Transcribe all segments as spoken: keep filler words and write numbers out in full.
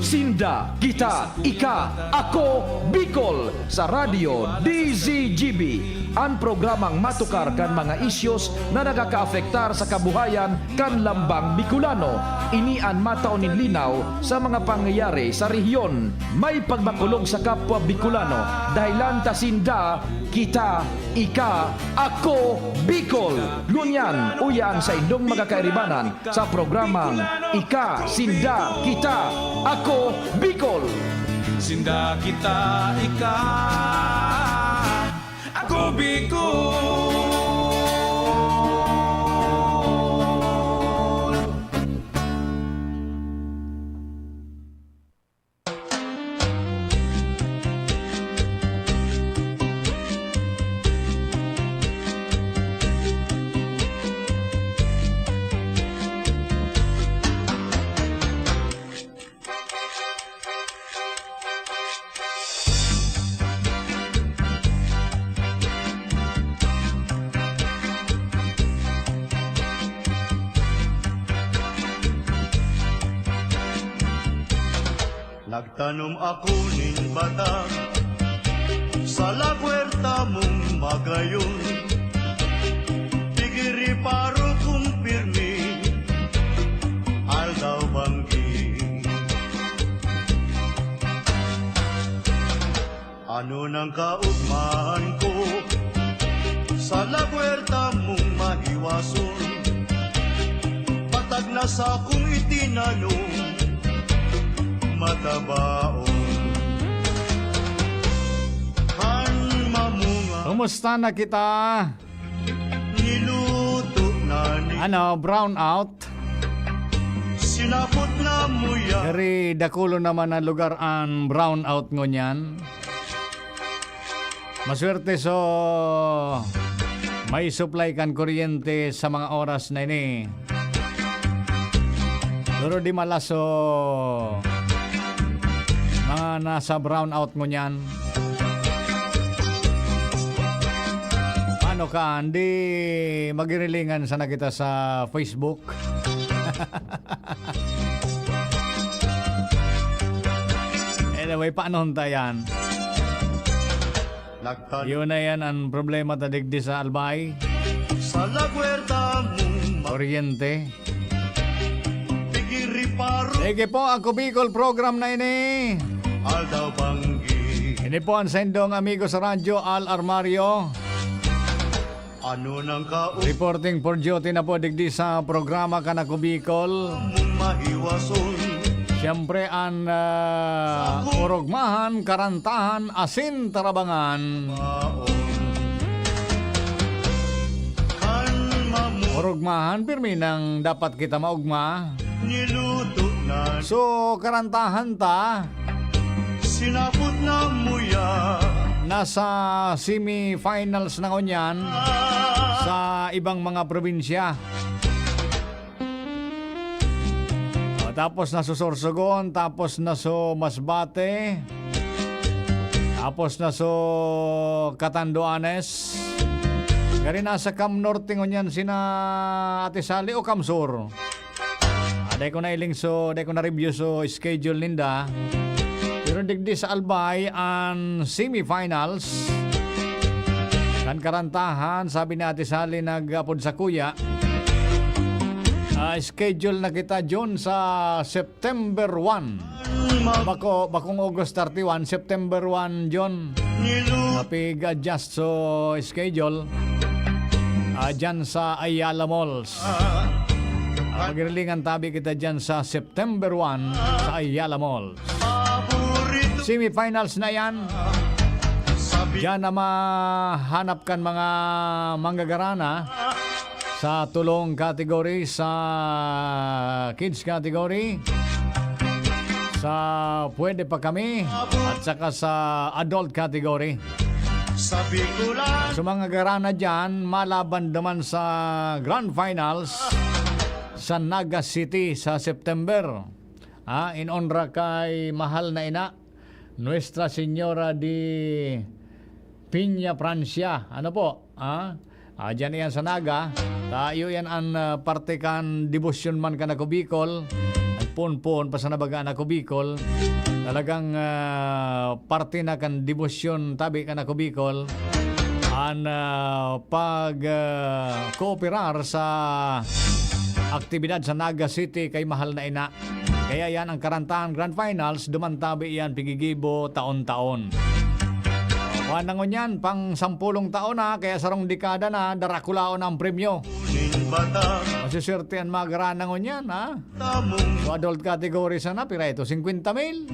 Sinda, kita, ika, ako, Bicol, sa Radyo D Z G B. An programang matukar kan mga isyos na nakakaapektar sa kabuhayan kan lambang Bicolano. Ini an matao nin linaw sa mga pangyayari sa rehiyon. May pagmakulog sa kapwa Bicolano, dahelan ta sinda, kita, ika, ako, Bicol. Ngunyan, uya an saindong mga kairibanan sa programang Ika, Sinda, Kita, Ako, Bicol. Sinda, kita, ika, ako, Bicol. Nagtanom ako nin batag sa lagwerta mong magayon. Pigiriparo kong pirmi, aldaw banggi. Ano nang kaugmahan ko sa lagwerta mong mahiwason? Patag na sa kong itinanom, matabaon. Kan mamunga. Kumusta na kita? Niluto na ni. Ano, brown out? Sinapot na mo yan. Very dakulo naman na lugar an brown out ngunyan. Maswerte so may supply kan kuryente sa mga oras na ini. Pero di malaso mga nasa brown out ngunyan. Paano ka? Hindi magirilingan sana kita sa Facebook. Anyway, paano ta yan? Nagtan- Yun na yan ang problema ta digdi sa Albay. Sa lagwerta mong ma- Oriente. Sige po, Ako Bicol program na ini. Aldaw banggi. Ini po ang sendong amigo sa radyo, Al Armario. Ano nang kaus- Reporting for duty na po digdi sa programa kan Ako Bicol. Mong mahiwason. Siyempre, an, ah, orogmahan, karantahan, asin tarabangan. Baon. Kan mamu- Orogmahan, pirmi nang dapat kita maugma. Niluto na. So, karantahan ta. Sinapot na muya. Nasa semifinals na ngunyan sa ibang mga probinsya. O, tapos na so Sorsogon, tapos na so Masbate, tapos na so Catanduanes. Gari nasa Cam Norte ngunyan sina Ate Sally o Cam Sur? Ah, dai ko na iling so, dai ko na review so schedule ninda. Pero digdi sa Albay an semifinals. Kan karantahan, sabi ni Ate Sally, nag-apod sa kuya. Ah, schedule na kita, Jun, sa September one. Bako, bakong August thirty-one, September one, Jun. Kapig-adjust so schedule. Ah, dyan sa Ayala Malls. Ah, magrilingan tabi kita dyan sa September one sa Ayala Malls. Semifinals na yan. Diyan na mahanap kan mga manggagarana sa tulong category, sa kids category, sa pwede pa kami, at saka sa adult category. Sa mga garana dyan, malaban naman sa grand finals sa Naga City sa September. Ah, in honra kay mahal na ina, Nuestra Señora de Peña Francia. Ano po? Ah, ah, dyan iyan sa Naga. Tayo yan ang, ah, parte kan debosyon man kan Ako Bicol. Ang Poon-poon pa sana baga an Ako Bicol. Talagang, ah, parte na kan debosyon tabi kan Ako Bicol an, ah, pag, ah, kooperar sa aktibidad sa Naga City kay mahal na ina. Kaya yan ang Karantahan Grand Finals, duman tabi yan pigigibo taon-taon. Kuha na ngunyan, pang sampulong taon na, kaya sarong dekada na, darakulaon na ang premyo. Masiswerte an mga garanan ngunyan, ha? So, adult category sana, pira ito? Singkwenta mil?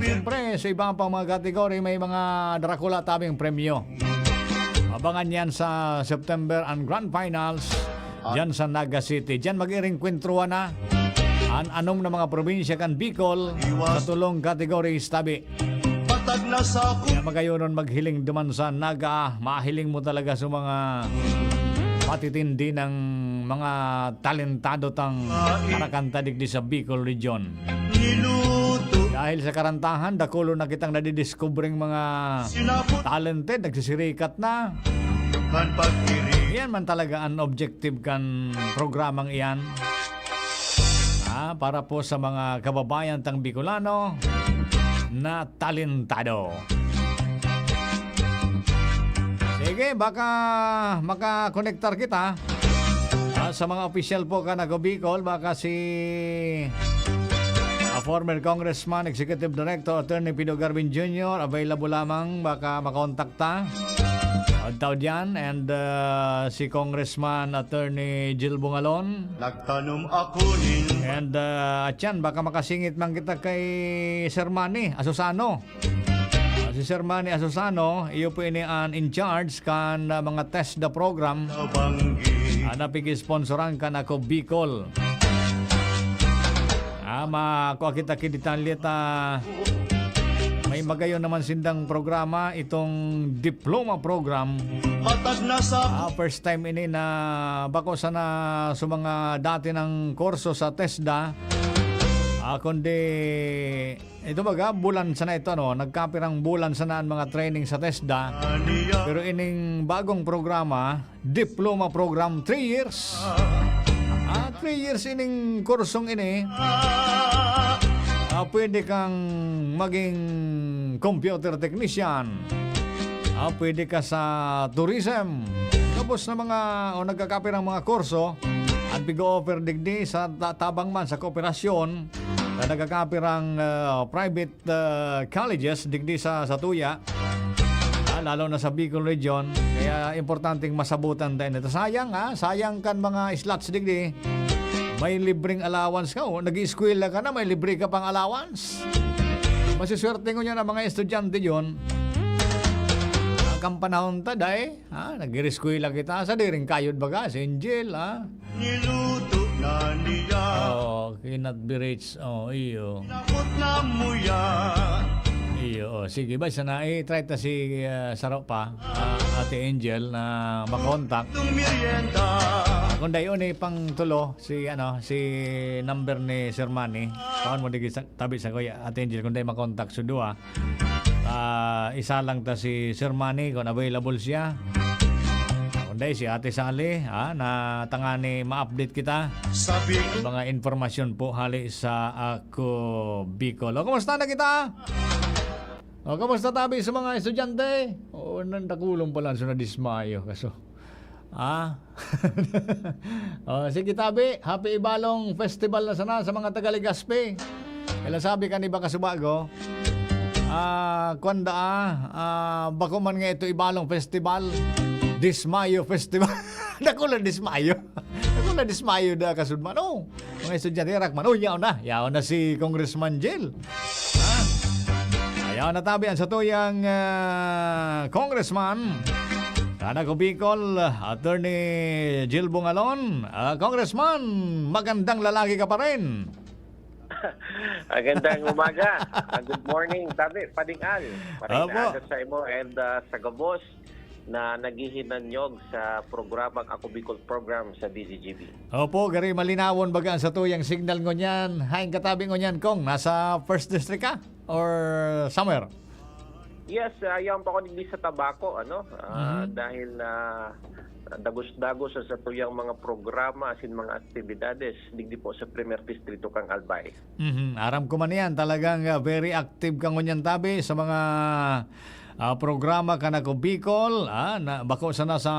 Siyempre, sa iba pang mga category, may mga darakula tabing premyo. Abangan yan sa September ang Grand Finals dyan sa Naga City. Dyan mag-iringkwentruhan na an anom na mga probinsya kan Bicol sa tulong categories tabi. Patag na sa Kaya magayonon maghiling duman sa Naga, mahiling mo talaga sa mga matitindi ng mga talentado tang karakanta digdi sa Bicol Region. Niluto. Dahil sa karantahan, dakulo na kitang nadidiskubreng mga Sinapot. Talented, nagsisirikat na. Kan pagkiri. Yan man talaga ang objective kan programang iyan. Ah, para po sa mga kababayan tang Bicolano na talentado. Sige, baka makakonektar kita, ah, sa mga opisyal po kan Ako Bicol, baka si, ah, former Congressman, Executive Director, Attorney Pido Garvin Junior, available lamang, baka makontak ta. Adtaw diyan, and, ah, si Congressman Attorney Jill Bungalon. Nagtanom ako nin And, ah, atyan, baka makasingit man kita kay Sir Manny Asusano. Ah, si Sir Manny Asusano, iyo po ini an in charge kan, ah, mga TESDA program. Kabanggi. Ah, na pig-sponsoran kan Ako Bicol. Ah, makua kita ki detalye ta may magayon naman sindang programa, itong diploma program. Patag na sa Ah, first time ini na bako sana sa mga dati ng kurso sa TESDA. Ah, kundi ito baga, bulan sana ito, ano, nagkapirang bulan sana ang mga training sa TESDA. Pero ining bagong programa, diploma program, three years. Ah, three years ining kursong ini. Ah, pwede kang maging computer technician. Ah, pwede ka sa tourism. Tapos na mga, o nagkakapirang mga kurso, ang pig-o-offer digdi sa ta-, tabang man sa kooperasyon, na nagkakapirang, ah, private, ah, colleges digdi sa, sa tuya. Ah, lalo na sa Bicol Region. Kaya importanteng masabutan tayo nito. Sayang, ha? Sayang kan mga slots digdi. May libreng allowance ka, oh. Nag-ieskwela ka na, may libre ka pang allowance. Masiswerte ngunyan ang mga estudyante yon. Ang kan panahon ta, dai, ha? Nag-ieskwela kita. Sa diring kayod baga, si Angel, ha? Niluto na niya. Oh, cannot be reached. Oh, iyo. Napot na muya. Iyo, oh, sige. Ba, sana i-try ta si, ah, Saro pa, ah, Ate Angel na makontak. Itong merienda. Kung dayon eh, pang tulo, si, ano, si number ni Sir Manny. Paon mo digi sa, tabi sa kuya, Ate Angel, kung dayon makontak sa duwa. Ah, isa lang ta si Sir Manny, kung available siya. Kung dayon si Ate Sally, ah, na tangani ma-update kita. Sabi ko Mga impormasyon po hali sa Ako Bicol. O, kumusta na kita? O, kumusta tabi sa mga estudyante? Oo, nang dakulong pala sa nadismayo. Kaso, ah? O, sige tabi, happy Ibalong Festival na sana sa mga taga Legazpi. Kaya sabi kan iba kasubago, ah, kwan da, ah, ah, bako man nga ito Ibalong Festival, Dismayo Festival. Dakula dismayo. Dakula dismayo da kasudman. Oh, mga estudyante, rakman. Oh, yaon na. Yaon na si Congressman Jill. Ha? Ayaw na tabi ang satuyang, ah, Congressman. Sana ko Bicol, Attorney Jill Bungalon. Ah, Congressman, magandang lalaki ka pa rin. Magandang umaga. Ah, good morning, tabi, Pading Al. Maray Apo. na aga sa imo and, ah, sa gabos na naghihinanyog sa programang Ako Bicol Program sa D Z G B. Opo, gari malinawon baga ang satuyang signal ngunyan. Hain ka tabi ngunyan, Kong? Nasa First District ka? Or somewhere? Yes, ah, yaon pa ako digdi sa Tabaco, ano? Ah, Mhm. dahil, ah, dagos-dagos sa satuyang mga programa asin mga aktibidades digdi po sa Primer Distrito kan Albay. Mhm. Aram ko man yan, talagang ah, very active ka ngunyan tabi sa mga ah, programa kan Ako Bicol, ah, na bako sana sa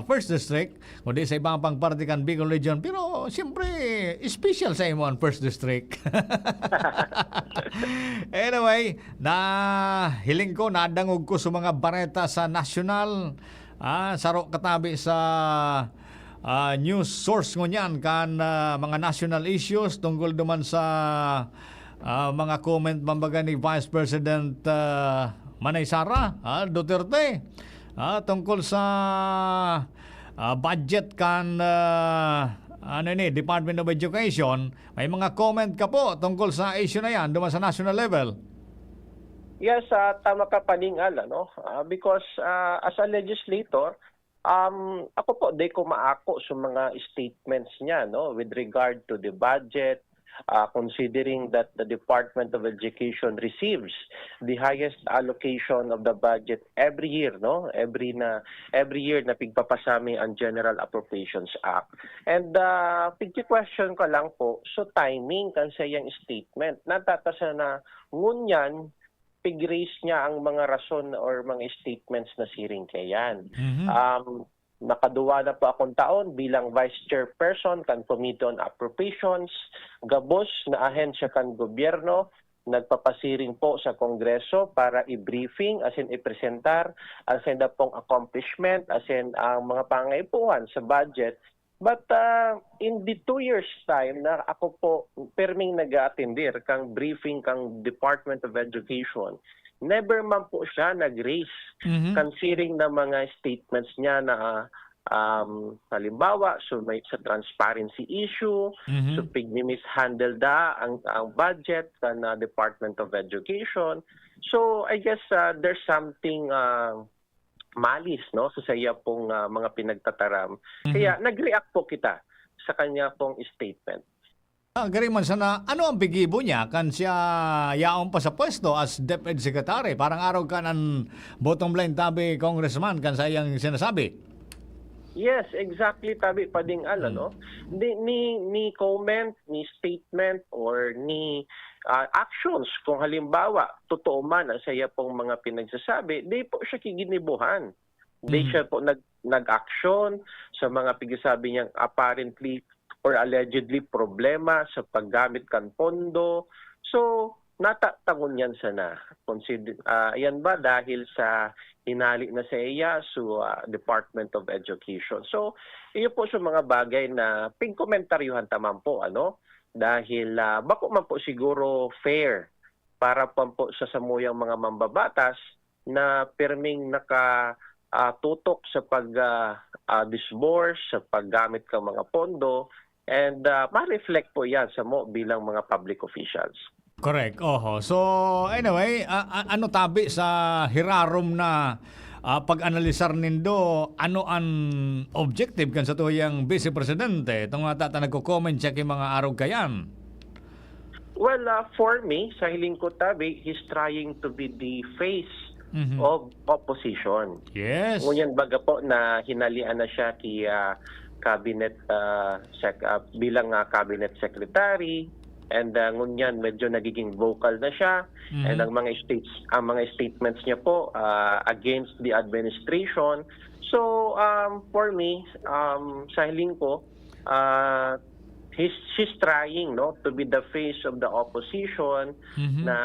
First District, kundi sa ibang pang parte kan Bicol Region. Pero siyempre, special sa imo ang First District. Anyway, na hiling ko, nadangog ko sa mga bareta sa nasyonal, ah, saro katabi sa ah, news source ngunyan kan ah, mga national issues tungkol duman sa ah, mga comment, mambaga, ni Vice President ah, Manay Sara ah, Duterte ah, tungkol sa ah, budget kan ah, ano ni, Department of Education. May mga comment ka po tungkol sa issue na yan duman sa national level? Yes, ah, tama ka, Paning Al, ano? Ah, because ah, as a legislator, um, ako po, di ko maako sa mga statements niya, no, with regard to the budget, ah, considering that the Department of Education receives the highest allocation of the budget every year, no? Every na every year na pigpapasa mi ang General Appropriations Act. And uh, pigki-question ko lang po, so timing kan sayang statement. Natata sa na ngunyan, pig-raise niya ang mga rason or mga statements na siring kaiyan. Mhm. Um, nakaduwa na po akong taon bilang Vice Chairperson kan Committee on Appropriations, gabos na ahensya kan gobyerno, nagpapasiring po sa Kongreso para i-briefing, asin ipresentar, asin na pong accomplishment, asin ang mga pangaipuhan sa budget. But uh, in the two years time na ako po perming nag-aatendir kang briefing kang Department of Education, never man po siya nag-raise Mhm. kan siring na mga statements niya na ah, um, halimbawa, so may sa transparency issue, Mhm. so pigmi-mishandle da ang, ang budget kan ah, Department of Education. So I guess ah, there's something ah, malis, no, sa saiya pong ah, mga pinagtataram. Mhm. Kaya nag-react po kita sa kanya pong statement. Ah, gari man sana, ano ang bigibo niya kan siya yaon pa sa pwesto as DepEd Secretary? Parang arog kan an bottom line tabi, Congressman, kan sa iyang sinasabi. Yes, exactly, tabi pa ding Al, Hmm. ano? Ni, ni, ni comment, ni statement, or ni ah, actions, kung halimbawa, totoo man ang saiya pong mga pinagsasabi, di po siya kiginibuhan. Di Mm. siya po nag, nag-aksyon sa mga pigsasabi niyang apparently or allegedly problema sa paggamit kan pondo. So, natatangon yan sana. Consider, ah, yan ba dahil sa hinali na sa iya, so, ah, Department of Education. So, iyo po sa mga bagay na pigkomentaryuhan ta man po, ano? Dahil ah, bako man po siguro fair para po, po sa samuyang mga mambabatas na pirming naka ah, tutok sa pag ah, ah, disburse, sa paggamit ng mga pondo, and ah, ma-reflect po yan sa mo bilang mga public officials. Correct. Oho. So, anyway, a- a- ano tabi sa hirarom na ah, pag-analisar nindo, ano an objective kan satuyang Vice Presidente? Itong nga tata nagko-comment siya kay mga arog kayan. Well, uh, for me, sa hiling ko tabi, he's trying to be the face Mhm. of opposition. Yes. Ngunyan baga po na hinalian na siya ki ah, cabinet ah, sec- ah, bilang ah, cabinet secretary, and ah, ngunyan medyo nagiging vocal na siya, Mhm. and ang mga states ang mga statements niya po ah, against the administration. So um, for me, um, sa hiling ko, ah, he's she's trying, no, to be the face of the opposition Mhm. na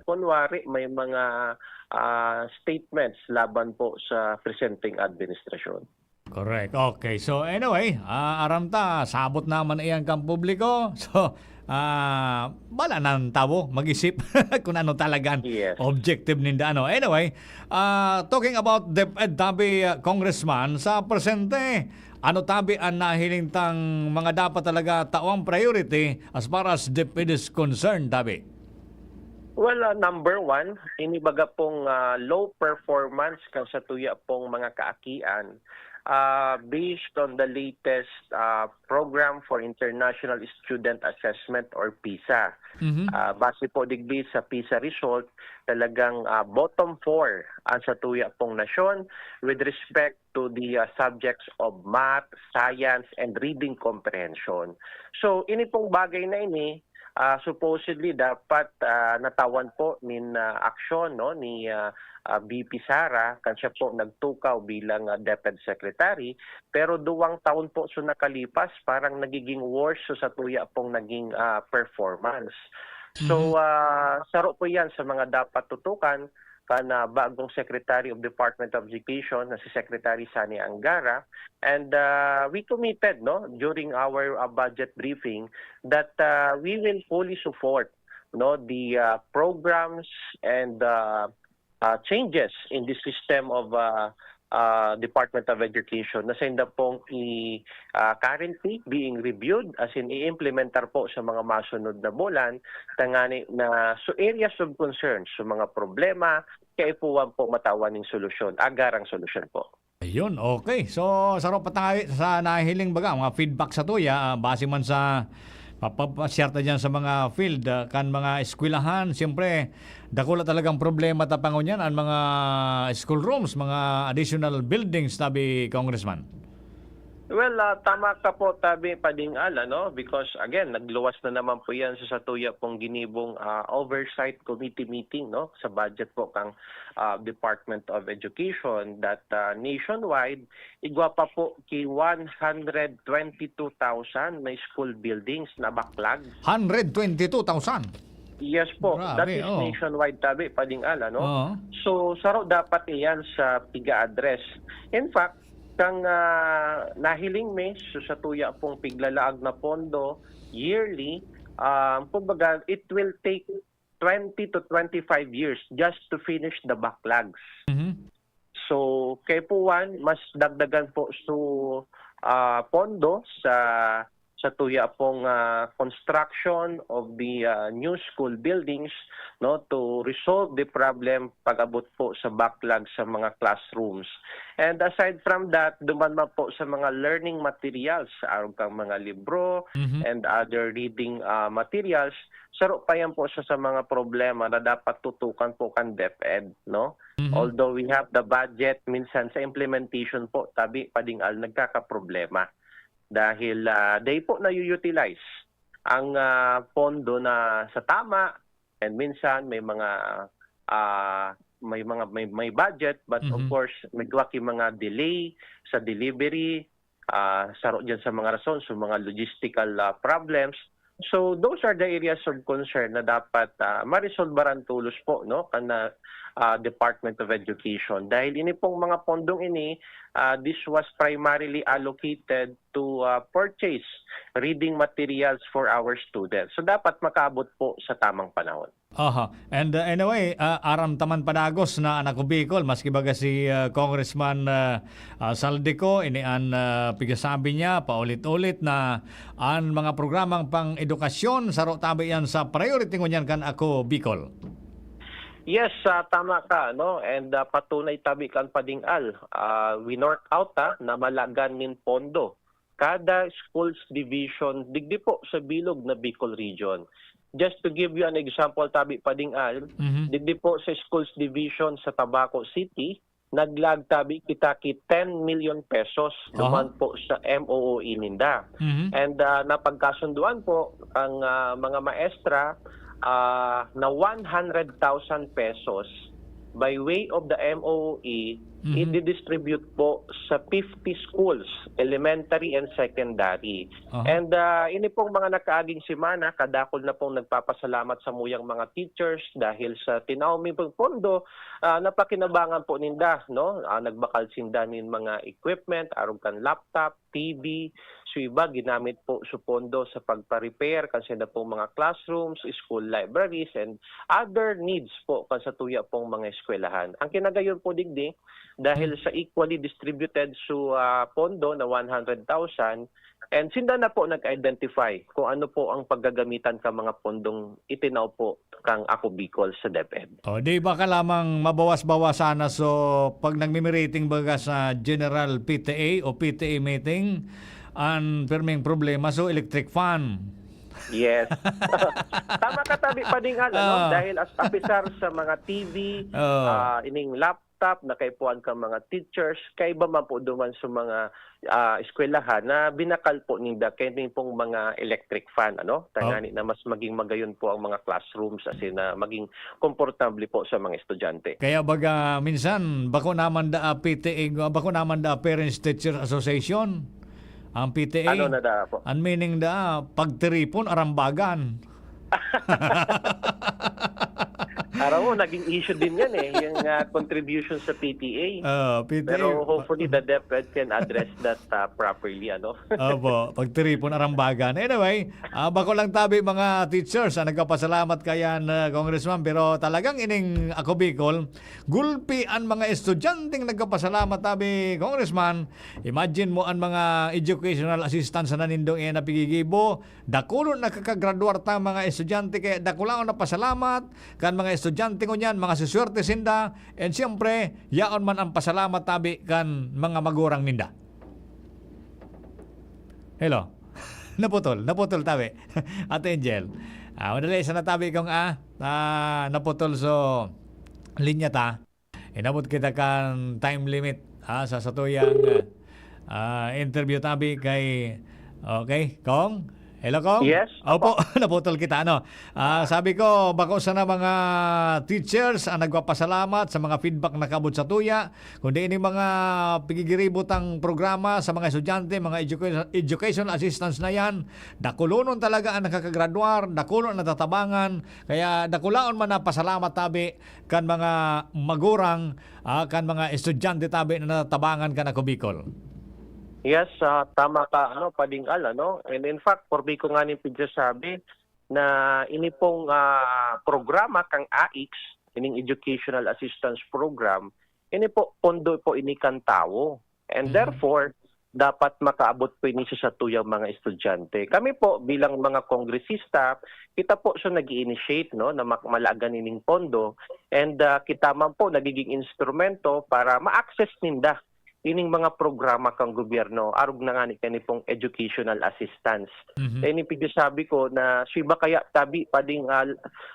kunwari may mga ah, statements laban po sa presenteng administrasyon. Correct. Okay. So anyway, ah, aram ta, sabot naman iyan kan publiko. So, ah, bala ng tawo mag-isip kung ano talagan Yes. objective ninda. Ano. Anyway, ah, talking about DepEd tabi, ah, Congressman, sa presente, ano tabi ang nahiling tang mga dapat talaga tawang priority as far as DepEd is concerned, tabi? Well, ah, number one, ini baga pong ah, low performance kan sa tuya pong mga kaakian ah, based on the latest, ah, Program for International Student Assessment or PISA. Mhm. Ah, base po digdi sa PISA result, talagang, ah, bottom four ang satuya pong nasyon with respect to the, ah, subjects of math, science, and reading comprehension. So, ini pong bagay na ini, ah, supposedly dapat, ah, natawan po nin, ah, aksyon, no, ni, ah, ah, V P Sara, kan siya po nagtukaw bilang, ah, DepEd Secretary. Pero duwang taon po so nakalipas, parang nagiging worse so satuya pong naging, ah, performance. So, ah, saro po yan sa mga dapat tutukan kan, ah, bagong Secretary of Department of Education na si Secretary Sani Angara. And, ah, we committed, no, during our, ah, budget briefing that, ah, we will fully support, no, the, ah, programs and, ah, ah, changes in the system of, ah, ah, Department of Education na sainda pong i-, ah, currently being reviewed, as in i-implementar po sa mga masunod na bulan, tangani na so areas of concern, so mga problema, kaipuhan po matawan ning solusyon, agarang solusyon po. Ayun, okay. So, saro pa tayo sa nahiling baga, mga feedback sa tuya, ah, base man sa papapasyar ta dyan sa mga field, ah, kan mga eskwelahan, siyempre, dakula talagang problema ta pangunyan, ang mga school rooms, mga additional buildings, tabi, Congressman. Well, ah, tama ka po, tabi, Pading Al, ano? Because again, nagluwas na naman po yan sa satuya pong ginibong, ah, oversight committee meeting, no, sa budget po kang, ah, Department of Education that, ah, nationwide, igwa pa po ki one hundred twenty-two thousand na school buildings na baklag. Hundred twenty-two thousand. Yes po, Grabe, that is oh. Nationwide, tabi, Pading Al, ano? Oo. So, saro dapat iyan sa piga-address. In fact, kang, ah, nahiling mi, so, satuya pong piglalaag na pondo yearly, ah, kumbaga, it will take twenty to twenty-five years just to finish the backlogs. Mhm. So, kaipuhan, mas dagdagan po so, ah, pondo sa, satuya pong, ah, construction of the, ah, new school buildings, no, to resolve the problem pag-abot po sa backlog sa mga classrooms. And aside from that, duman man po sa mga learning materials, arog kang mga libro Mhm. and other reading, ah, materials, saro pa yan po sa, sa mga problema na dapat tutukan po kan DepEd, no? Mhm. Although we have the budget, minsan sa implementation po, tabi, Pading Al, nagkakaproblema. Dahil, ah, they po na-utilize ang, ah, pondo na sa tama, and minsan may mga, ah, may mga, may, may budget, but of Mhm. course, may mga delay sa delivery, ah, saro dyan sa mga rason, sa mga logistical, ah, problems. So, those are the areas of concern na dapat, ah, maresolbaran tolos po, no, kan, ah, ah, Department of Education. Dahil ini pong mga pondong ini, ah, this was primarily allocated to, ah, purchase reading materials for our students. So, dapat makaabot po sa tamang panahon. Aha. And, uh, anyway, uh, aram ta man padagos na an Ako Bicol, maski baga si, uh, Congressman, uh, uh, Zaldy Co, ini an, uh, pigasabi niya paulit-ulit na an mga programang pang-edukasyon, saro tabi yan sa priority ngunyan kan Ako Bicol. Yes, ah, tama ka, no? And, ah, patunay tabi kan Pading Al, ah, winork out, ah, na malagan nin pondo kada schools division digdi po sa bilog na Bicol Region. Just to give you an example, tabi, Pading Al, Mhm. digdi po sa schools division sa Tabaco City, naglag tabi kita ki ten million pesos Aha. duman po sa M O O E ninda. Mhm. And, ah, napagkasunduan po ang, ah, mga maestra, ah, na one hundred thousand pesos by way of the M O O E, Mhm. i-distribute po sa fifty schools, elementary and secondary. Aha. And, ah, ini pong mga nakaaging semana, kadakul na pong nagpapasalamat sa muyang mga teachers dahil sa tinao mi pong pondo, ah, napakinabangan po ninda, no? Ah, nagbakal sinda nin mga equipment, arog kan laptop, T V, so iba ginamit po so pondo sa pagpa-repair kan sainda pong mga classrooms, school libraries, and other needs po kan satuya pong mga eskwelahan. Ang kinagayon po digdi, dahil sa equally distributed su, ah, pondo na one hundred thousand, and sinda na po nag-identify kung ano po ang paggagamitan kan mga pondong itinaw po kang Ako Bicol sa DepEd. O, di baka lamang mabawas-bawas sana, so, pag nagmi-meeting baga sa general P T A o P T A meeting, ang pirming problema, so, electric fan. Yes. Tama ka, tabi, Pading Al, ano? Ah. Dahil as, apisar sa mga T V, Oo. ah, ining laptop na kaipuhan kan mga teachers, kaiba man po duman sa mga, ah, eskwelahan na binakal po ninda kini pong mga electric fan, ano? Oh. Tangani na mas maging magayon po ang mga classrooms, as in, na maging komportable po sa mga estudyante. Kaya baga, minsan, bako naman da, ah, P T A, bako naman da Parents Teacher Association, ang P T A. Ano na da po? Ang meaning da, pagtiripon, arambagan. Aram mo, naging issue din yan eh, yung, ah, contribution sa P T A. Ah, P T A. Pero hopefully, the DepEd can address that, ah, properly, ano? Opo, pagtiripon, arambagan. Anyway, ah, bako lang tabi, mga teachers, ah, nagpapasalamat kayan, ah, Congressman, pero talagang ining Ako Bicol, gulpi an mga estudyanteng nagpapasalamat tabi, Congressman. Imagine mo an mga educational assistance na nindong iyan na pigigibo, dakulon na kakagraduar ta mga estudyante, kaya dakulaon na pasalamat kan mga estudyante ngunyan, mga suswerte sinda, and siyempre, yaon man ang pasalamat tabi kan mga magurang ninda. Hello? Naputol, naputol tabi. Ate Angel. Ah, madali, sana tabi kung, ah, ah, naputol so linya ta. Inabot kita kan time limit, ah, sa satuyang, ah, interview tabi kay, okay, Kong? Hello, Kong? Yes, Opo, opo. Naputol kita, ano? Ah, sabi ko, bako sana mga teachers ang nagpapasalamat sa mga feedback na kabot sa tuya, kundi ini mga pigigiribot ang programa sa mga estudyante, mga education, educational assistance na yan, dakulonon talaga ang nakakagraduar, dakulo ang natatabangan, kaya dakulaon man na pasalamat tabi kan mga magurang, ah, kan mga estudyante tabi na natabangan kan Ako Bicol. Yes, ah, tama ka, ano, Pading Al, ano? And in fact, purbi ko nga ning pigsasabi na ini pong, ah, programa kang AICS, ining Educational Assistance Program, ini po, pondo po ini kan tawo. And Mhm. therefore, dapat makaabot po ini sa satuyang mga estudyante. Kami po, bilang mga kongresista, kita po so nag-i-initiate, no, na mak-, malagan ining pondo. And, ah, kita man po nagiging instrumento para ma-access ninda ining mga programa kang gobyerno, arog na ngani kani pong educational assistance. Mhm. Kaya ini pigsasabi ko na siya ba kaya tabi pading, ah,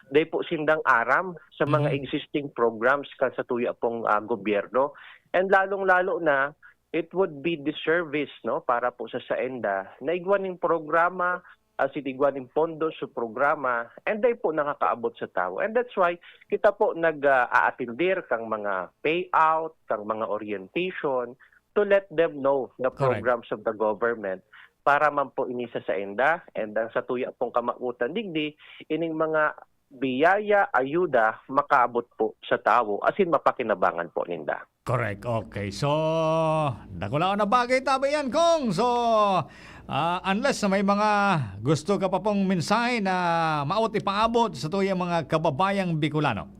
dai po sindang aram sa mga Mhm. existing programs kan satuya pong, ah, gobyerno. And lalong-lalo na, it would be disservice, no, para po sa sainda na igwa ning programa, as in igwa ning pondo sa programa, and dai po nakakaabot sa tawo. And that's why kita po nag, ah, aatindir kang mga payout, kang mga orientation, to let them know the Correct. programs of the government para man po ini sa sainda, and ang satuya pong kamawotan digdi, ining mga biyaya, ayuda, makaabot po sa tawo, as in mapakinabangan po ninda. Correct. Okay. So, dakulaon na bagay tabi yan, Kong. So, ah, unless na may mga gusto ka pa pong mensahe na maot ipaabot sa tuyang mga kababayang Bicolano.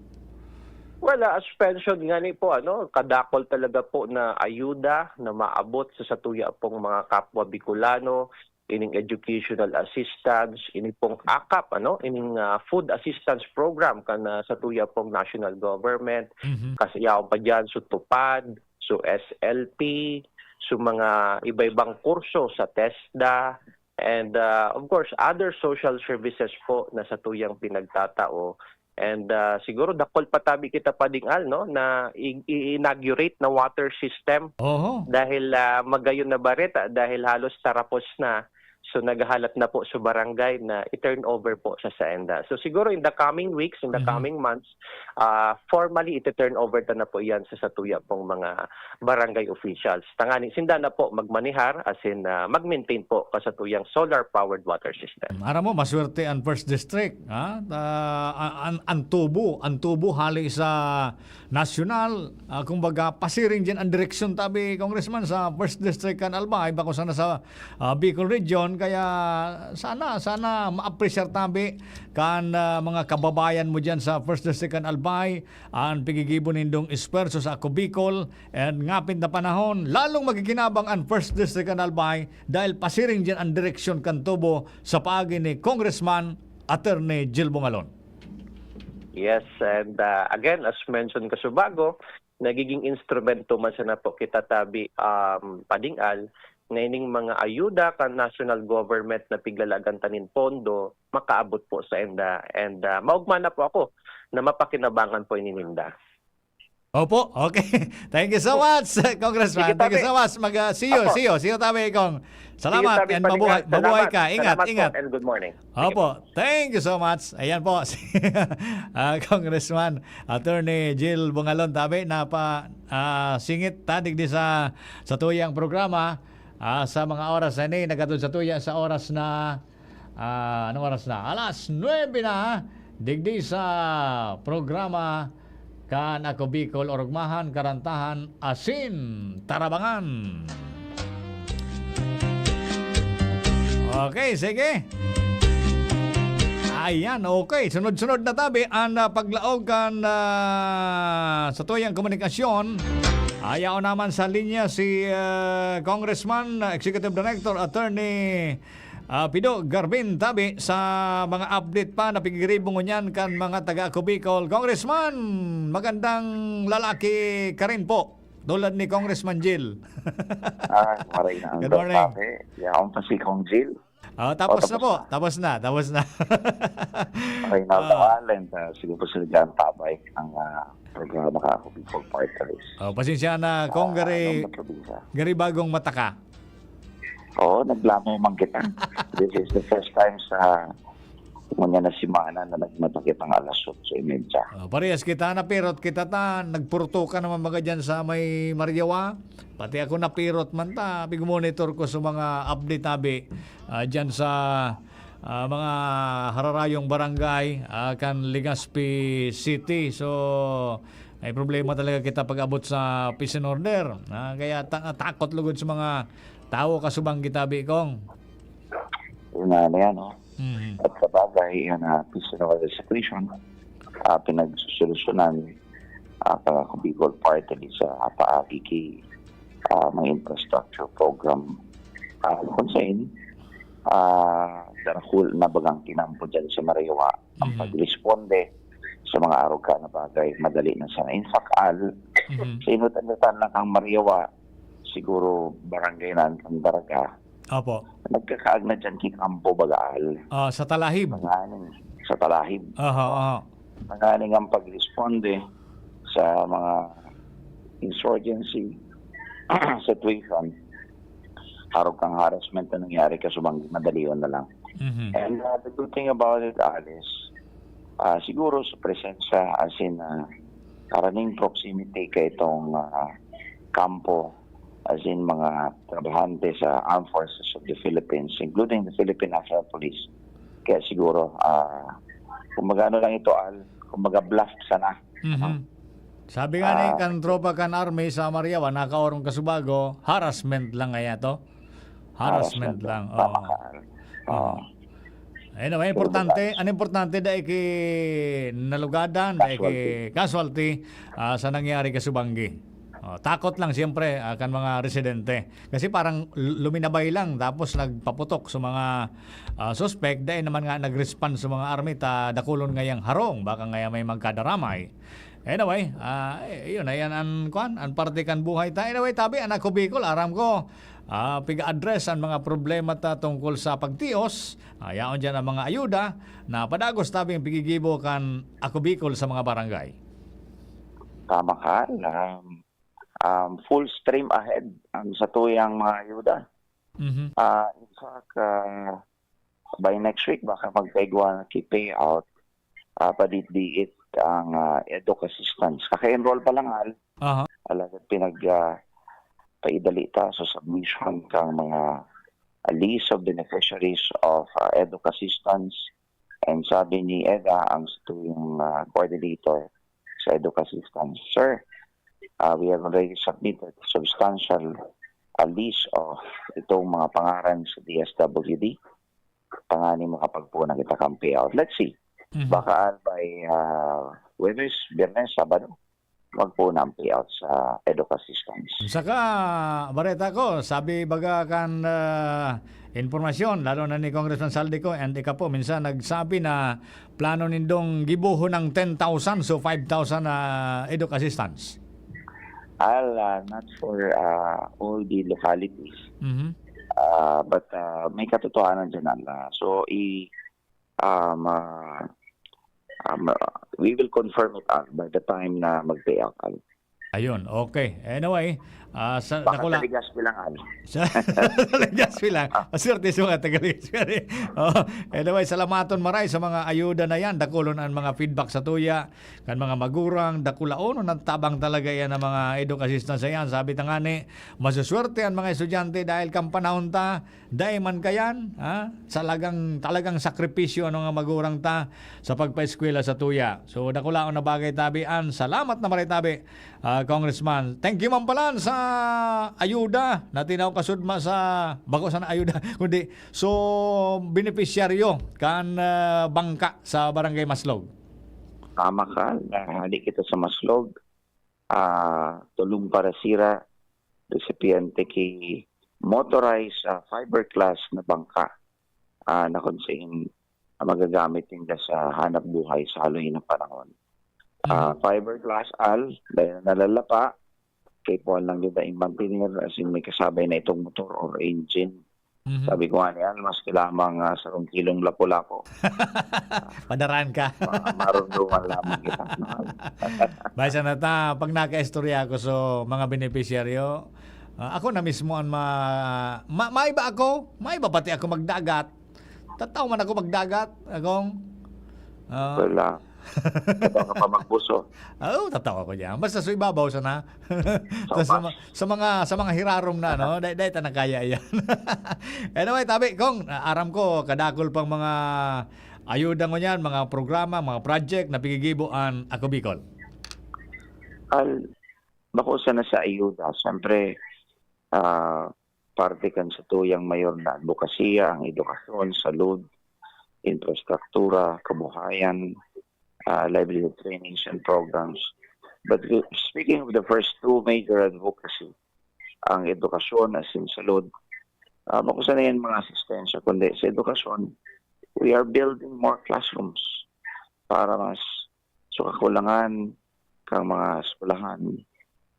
Well, ah, as mentioned nga ni po, ano, kadakol talaga po na ayuda na maabot sa satuya pong mga kapwa Bicolano, ining educational assistance, ini pong akap, ano, ining, ah, food assistance program kan, ah, satuya pong national government. Mhm. Kasi yaon pa diyan, so TUPAD, so S L P, so mga iba-ibang kurso sa TESDA, and, ah, of course, other social services po na satuyang pinagtatao. And, ah, siguro dakol pa tabi kita pading-al, no, na i-, i-inaugurate na water system. Oho. Dahil, ah, magayon na bareta, dahil halos tarapos na. So, naghahalat na po sa barangay na i-turn over po sa saenda. So, siguro in the coming weeks, in the Mhm. coming months, ah, formally iti-turn over ta na po iyan sa satuya pong mga barangay officials. Tangani, sinda na po magmanihar, as in, ah, mag-maintain po ka satuyang solar-powered water system. Aram mo, maswerte ang First District, ha? Ah, an-, an-, ang tubo, ang tubo hali sa nasyonal, ah, kumbaga, pasiring diyan ang direksyon, tabi, Congressman, sa First District kan Albay, bako sana sa, ah, Bicol Region, Kaya sana, sana ma-appreciate tabi kan, ah, mga kababayan mo diyan sa First District kan Albay, an pigigibo nindong esfuerso sa Ako Bicol, and ngapit na panahon, lalong magiginabang an First District kan Albay dahil pasiring diyan an direksyon kan tubo sa paagi ni Congressman Attorney Jill Bongalon. Yes, and, ah, again, as mentioned kasubago, nagiging instrumento man sana po kita tabi, um, padingal, na ining mga ayuda kan national government na piglalagan ta nin pondo, makaabot po sa enda. And, ah, maogma na po ako na mapakinabangan po ini ninda. Opo, okay. Thank you so much, Congressman. Sige, Thank you tabi. so much. Mag, ah, see you, Opo. see you, see you, tabi, Kong. Sige, Salamat tabi, and mabuhay, Padingal. mabuhay Salamat. ka. Ingat, Salamat po ingat. and good morning. Sige Opo, po. thank you so much. Ayan po, si, ah, Congressman Attorney Jill Bongalon, tabi, na pa, ah, singit ta digdi sa, sa tuyang programa, ah, sa mga oras na ini, naghatod sa tuya sa oras na, ah, anong oras na? Alas nuebe na, digdi sa programa kan Ako Bicol, Orugmahan, Karantahan, Asin, Tarabangan. Okay, sige. Ayan, okay. Sunod-sunod na tabi ang, ah, paglaog kan, ah, sa tuyang komunikasyon. Ayaw naman sa linya si, ah, Congressman, ah, Executive Director, Attorney, ah, Pido Garbin tabi sa mga update pa na pigiribo ngunyan kan mga taga Ako Bicol. Congressman, magandang lalaki ka rin po. Tulad ni Congressman Jill. Ah, maray na ang Good morning. Tabi. Yaon pa si Kong Jill. Oh, tapos O, na tapos po. na. Tapos na, tapos na. Maray na ang Ah. tawal, and, ah, siguro po sila dyan tabay ang, ah, programa ka ako before party list. Oh, pasensya na, Kong, Ah, gari, anong probinsya? gari bagong mata ka. Oo, naglamay man kita. This is the first time sa ngunyan na semana na nagmatakit ang alas otso y media. Oh, parehas kita, napirot kita ta, nagpurto ka naman baga dyan sa may Mariawa. Pati ako napirot man ta, pigmonitor ko sa mga update tabi, ah, dyan sa, ah, mga hararayong barangay, ah, kan Legazpi City. So, may problema talaga kita pag-abot sa peace and order. Ah, kaya ta-, takot lugod sa mga tawo kasubang gitabi, Kong. Yun nga na yan, no? Mhm. At sa bagay, yan, ah, peace and order situation, ah, pinagsusolusyonan, ah, ka Bicol Party List sa paagi ki, ah, mga infrastructure program. Ah, kung saan, ah, darakul na bagang kinampo dyan sa Mariawa, ang Mhm. pagresponde sa mga arog ka na bagay, madali na sana. In fact, Al, Mhm. sa inutan-inutan lang ang Mariawa, siguro barangay na ang Daraga, Opo. nagkakaag na dyan kikampo baga, Al. Ah, sa Talahib. Nganing sa Talahib. Aha, aha. Nganing ang pagresponde sa mga insurgency situation, harog kang harassment na nangyari kasubang madalion na lang. Mhm. And, uh, the good thing about it, Alice, ah, siguro sa presensya, as in, ah, karaning proximity kay itong, ah, kampo, as in mga trabahante sa Armed Forces of the Philippines, including the Philippine National Police. Kaya siguro, ah, kumbaga ano lang ito, Al, kumbaga bluff sana. Mhm. Sabi nga ni Ah, kan tropa kan army sa Mariawa, nakaorong kasubago, harassment lang kaya to? Harassment Harassment lang. lang. Tama Oo. ka, Al. Oo. Mm. Ayun naman, Pero importante, baga ang importante dai ki nalugadan, dai ki Casualty. casualty, ah, sa nangyari kasubanggi. Oh, takot lang siyempre, ah, kan mga residente. Kasi parang lu-, luminabay lang tapos nagpaputok sa mga, ah, suspect, dai naman nga nag-respond sa mga army ta dakulon ngayang harong, baka ngaya may magkadaramay. Anyway, ah, eh, yun, ayan an, kwan, an parte kan buhay ta. Anyway, tabi, an Ako Bicol, aram ko, ah, piga-address an mga problema ta tungkol sa pagtios. Ah, yaon diyan ang mga ayuda na padagos tabing pigigibo kan Ako Bicol sa mga barangay. Tama ka, um, um, full stream ahead ang satuyang mga ayuda. Mhm. Ah, in fact, ah, by next week, baka magkaigwa na ki payout, ah, padit-diit ang, ah, EDUK assistance. Kaka-enroll pa lang, Al. Aha. Alagad pinag, ah, paidali ta sa submission kang mga, ah, list of beneficiaries of, ah, EDUK assistance. And sabi ni Eda, ang satuyang, ah, coordinator sa EDUK assistance, "Sir, ah, we have already submitted substantial a list of itong mga pangaran sa D S W D, tanganing makapagpoon na kita kan payout. Let's see. Mhm. Baka by, ah, Huwebes, Biyernes, Sabado, magpoon na ang payout sa EDUK assistance. Saka, bareta ko, sabi baga kan, ah, impormasyon, lalo na ni Congressman Zaldy Co and ikaw po, minsan nagsabi na plano nindong gibohon ng ten thousand, so five thousand na EDUK assistance. Al, ah, not for, ah, all the localities. Mhm. Ah, but, ah, may katotohanan dyan, Al. Ah, so, i-, um, ah, um, ah, we will confirm it, Al, by the time na mag-payout, Al. Ayun, okay. Anyway, ah, sa Baka dakula sa Legazpi lang, Al. Sa, sa Legazpi lang. Maswerte sa mga taga Legazpi. Oh, anyway, salamaton maray sa mga ayuda na yan. Dakulon ang mga feedback sa tuya kan mga magurang, dakulaon, natabang talaga yan ang mga EDUK assistance na yan. Sabi ta nga ni, masuswerte ang mga estudyante dahil kan panahon ta, dai man kayan, ha? Talagang, talagang sakripisyo ano nga magurang ta sa pagpaeskwela sa tuya. So, dakulaon na bagay tabi an. Salamat na maray tabi, ah, Congressman. Thank you man pala sa ayuda na tinaw kasudma sa, bako sana ayuda, kundi so benepisyaryo kan, ah, bangka sa Barangay Maslog. Tama ka, nahali kita sa Maslog. Ah, Tulong para Sira, resipiente ki motorized, ah, fiberglass na bangka, ah, na kung sain, ah, magagamit ninda sa hanap buhay sa haloy na panahon. Ah, Mhm. fiberglass, Al, dahil nalalapa, kaipuhan lang ninda i-maintain, as in, may kasabay na itong motor or engine. Mhm. Sabi ko nga ni Al, maski lamang, ah, sarong kilong lapu-lapu. Padaraan ka. Ma-, marunduman lamang kita. Basta na ta, pag nakaistorya ako sa mga benepisyaryo, ah, ako na mismo ang ma-, ma-, maiba ako, maiba pati ako magdagat. Tataw man ako magdagat, akong, ah, Wala. Tataw ka pa magbuso. Oo, tataw ako diyan. Basta sa ibabaw sana. Sa Sa, sa ubas. ma-, sa mga, sa mga hirarom na, no? Dai, dai ta na kaya yan. Anyway, tabi, Kong, ah, aram ko, kadakol pang mga ayuda ngunyan, mga programa, mga project na pigigibo an Ako Bicol. Al, bako sana sa ayuda, siyempre, ah, parte kan satuyang mayor na adbokasya, ang edukasyon, salud, infrastruktura, kabuhayan, ah, livelihood trainings and programs. But we, speaking of the first two major advocacy, ang edukasyon as in salud, ah, bako sana yan mga asistensya, kundi sa edukasyon, we are building more classrooms para mas sa kakulangan kan mga eskwelahan.